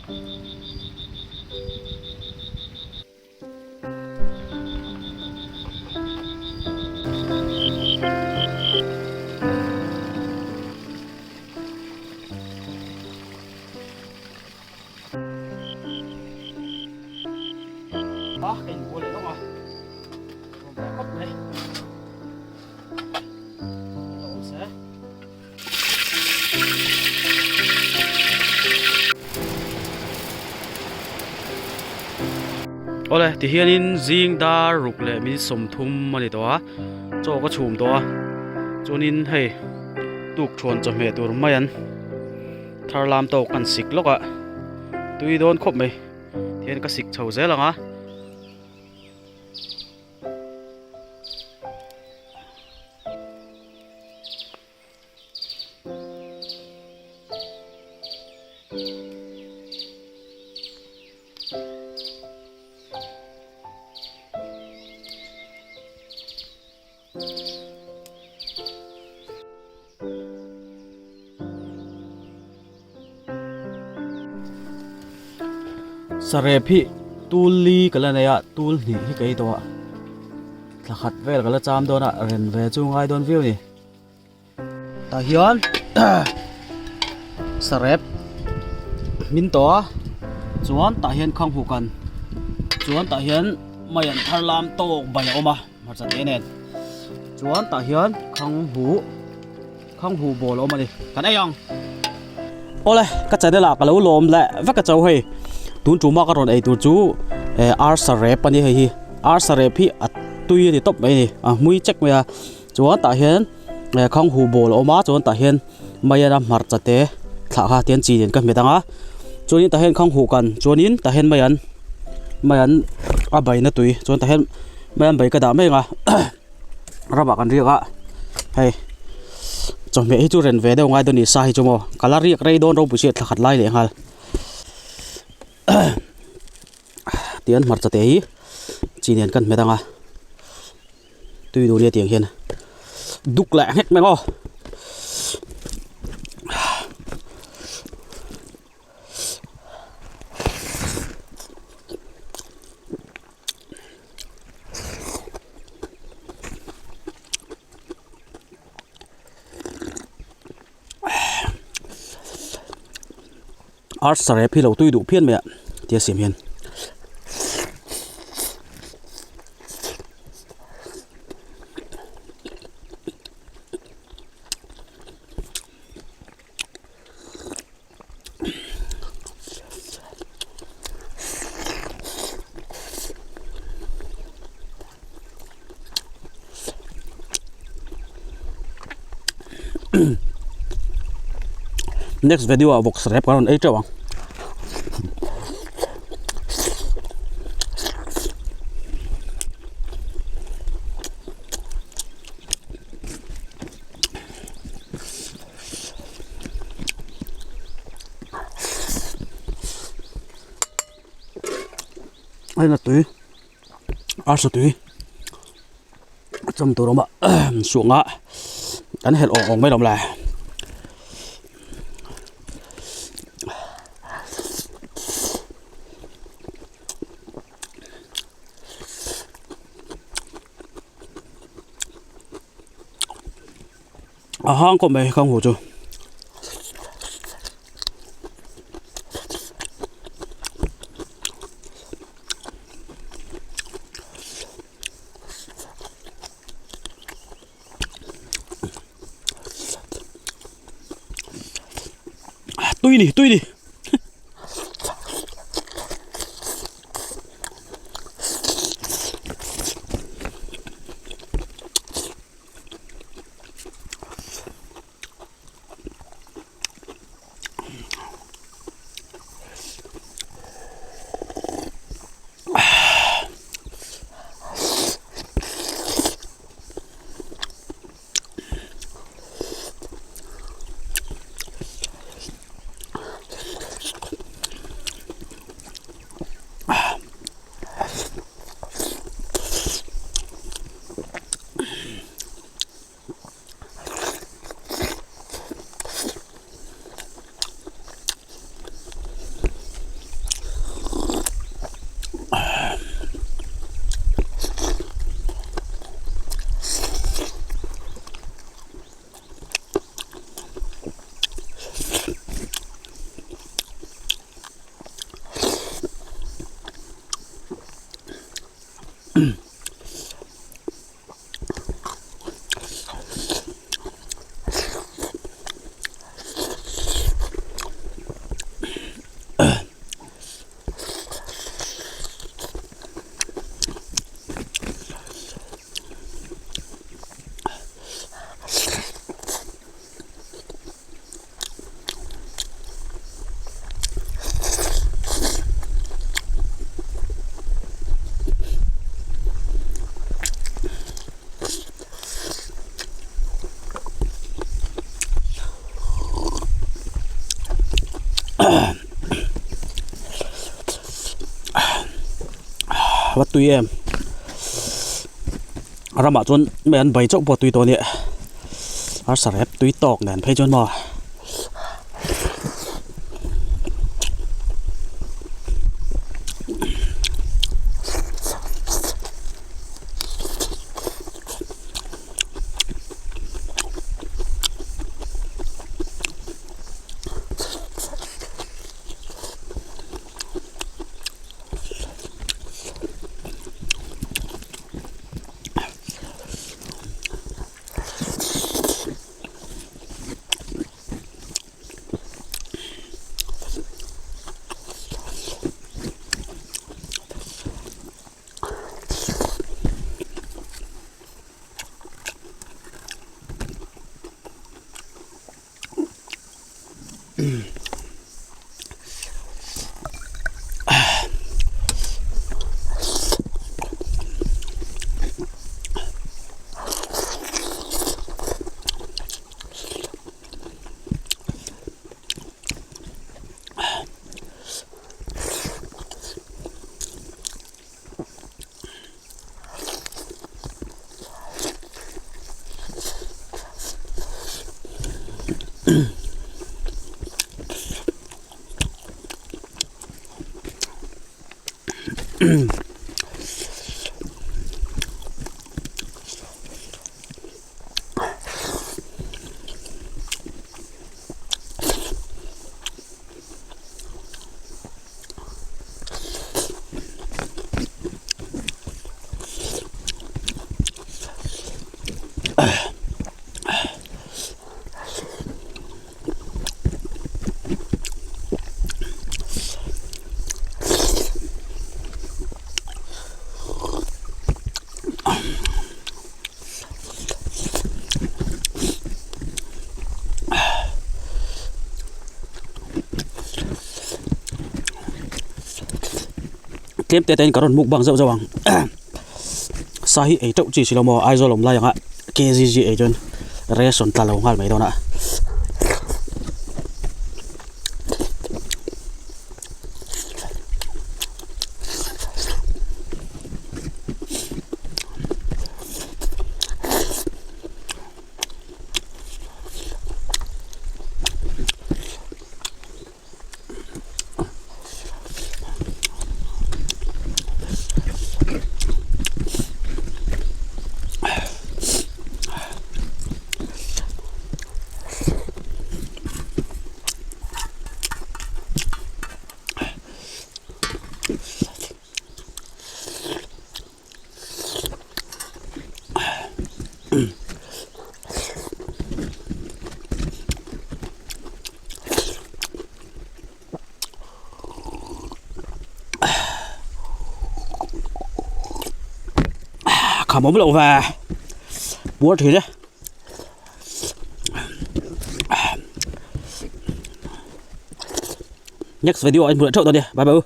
A ka inbual leh lawk a, nuam ve khawp mai. Lo awm se. Awle tihianin zing dar ruk leh minute 30 a ni tawh a chaw ka chhum tawh a chuanin hei tuk thuan chawhmeh tur mai an thar lam tawk an sik lawk a tui dawn khawp mai tihian ka sik chho zel ang a. Sarep hi tul li ka la nei a tul hnih hi ka ei tawh a thla khat vel ka la cham dawn a ren ve chu ngai dawn viau a ni. Tah hian sarep hmin tawh a chuan tah hian khang huk an chuan tah hian mai an thar lam tawk bai a awm a hmarcha te nen chuan tah hian khang huh khang huh bawl a awm a ni kan ei ang awle ka channel ah ka lo lawm leh vek a cho hei tun tuma ka rawn ei tur chu eh ar sarep a ni hei hi ar sarep hi a tui a ni tawp mai a ni a hmui chek mai a. Chuan tah hian eh khang huh bawl a awm a chuan tah hian maian a hmarcha te thlah kha tian chi nen ka hmet ang a chuanin tah hian khang huh kan chuanin tah hian maian maian a baina tui chuan tah hian maian bai ka dah mek a ramah kan riak a hei chawhmeh hi chu ren ve deuh ngai dawn a ni sa hi chu maw ka la riak rei dawn ropui si a thla khat lai leh nghal tian hmarcha te hi chi nen kan hmet ang a. Tui duh nia tiang hian duk leh nghek mai maw. Art sarep hi lo tui duh phian mai a tia siam hian. Next video ah vawk sarep kan rawn ei teuh ang. Hei na tui arsa tui a cham tur a awm a suanga kan helh awng awng mai lo le. A hang khawp mai khang hu chu. Tui ni tui ni. Va tui em ramah chuan mei an bai chauh pawh a tui tawh a nia arsa rep tui tawk nen phei chuan maw. Tlem te tein ka rawn mukbang zeuh zeuh ang sa hi ei teuh chi si lo maw Aizawl awm lai anga kg ei chuan ration tla lo nghal mai dawn a. Kham awm loh ve puar thin e. Next video ah in hmu leh theuh dawn nia bye bye u.